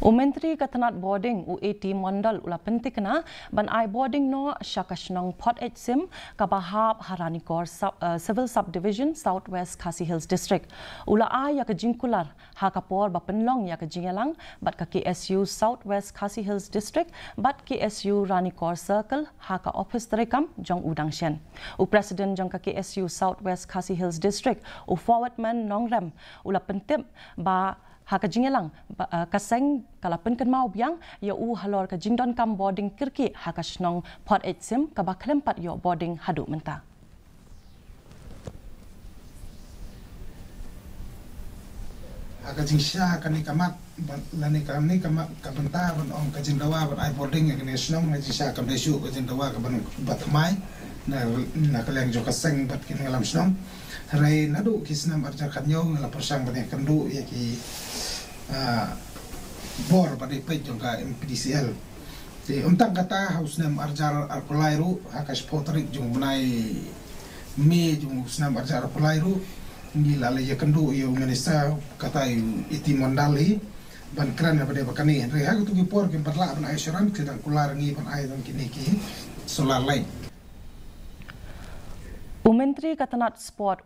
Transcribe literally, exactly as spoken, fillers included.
U Myntri ka tnat bording u A T Mondal u la pyntikna ban ai bording noh sha ka shnong Phot Eit Sim kaba hap ha Ranikor Sub- eh, Civil Subdivision, South West Khasi Hills District. U la ai ïa ka jingkular ha ka por ba pynlong ïa ka jingïalang bad ka K S U South West Khasi Hills District bad K S U Ranikor Circle ha ka ophis treikam jong u dang shen. U President jong ka K S U South West Khasi Hills District, u Forwardman Nongrem, u la pyntip ba ha ka jingïalang ba, eh, ka seng ka la pynkynmaw biang ïa u halor ka jingdonkam bording kyrkieh ha ka shnong Phot Eit Sim kaba khlem pat ïoh bording haduh mynta. Ha ka jingshisha kane ka mat, ban- lane kane ka mat ka bynta ban ong ka jingdawa ban ai bording ïa kane ka shnong, ha ka jingshisha kam dei shuh ka jingdawa ka ban ba thymmai na na ka liang jong ka seng bad ki nongïalam shnong. Hynrei naduh ki snem arhajar khathynñiew nga la pyrshang ban ïakynduh ïa ki, ah, bor ba dei peit jong ka M P D C L. Te ym tang kata, ha u snem arhajar arphew lai ruh, ha ka shiphew tarik jong u bnai May jong u snem arhajar arphew lai ruh, ngi la leit ïakynduh ïa u minister, kata u A T Mondal hi, ban kren ha ba dei ba kane. Hynrei ha kito ki por kim pat lah ban ai assurance, ki dang kular ngi ban ai tang kine ki solar light. U Myntri ka tnat sport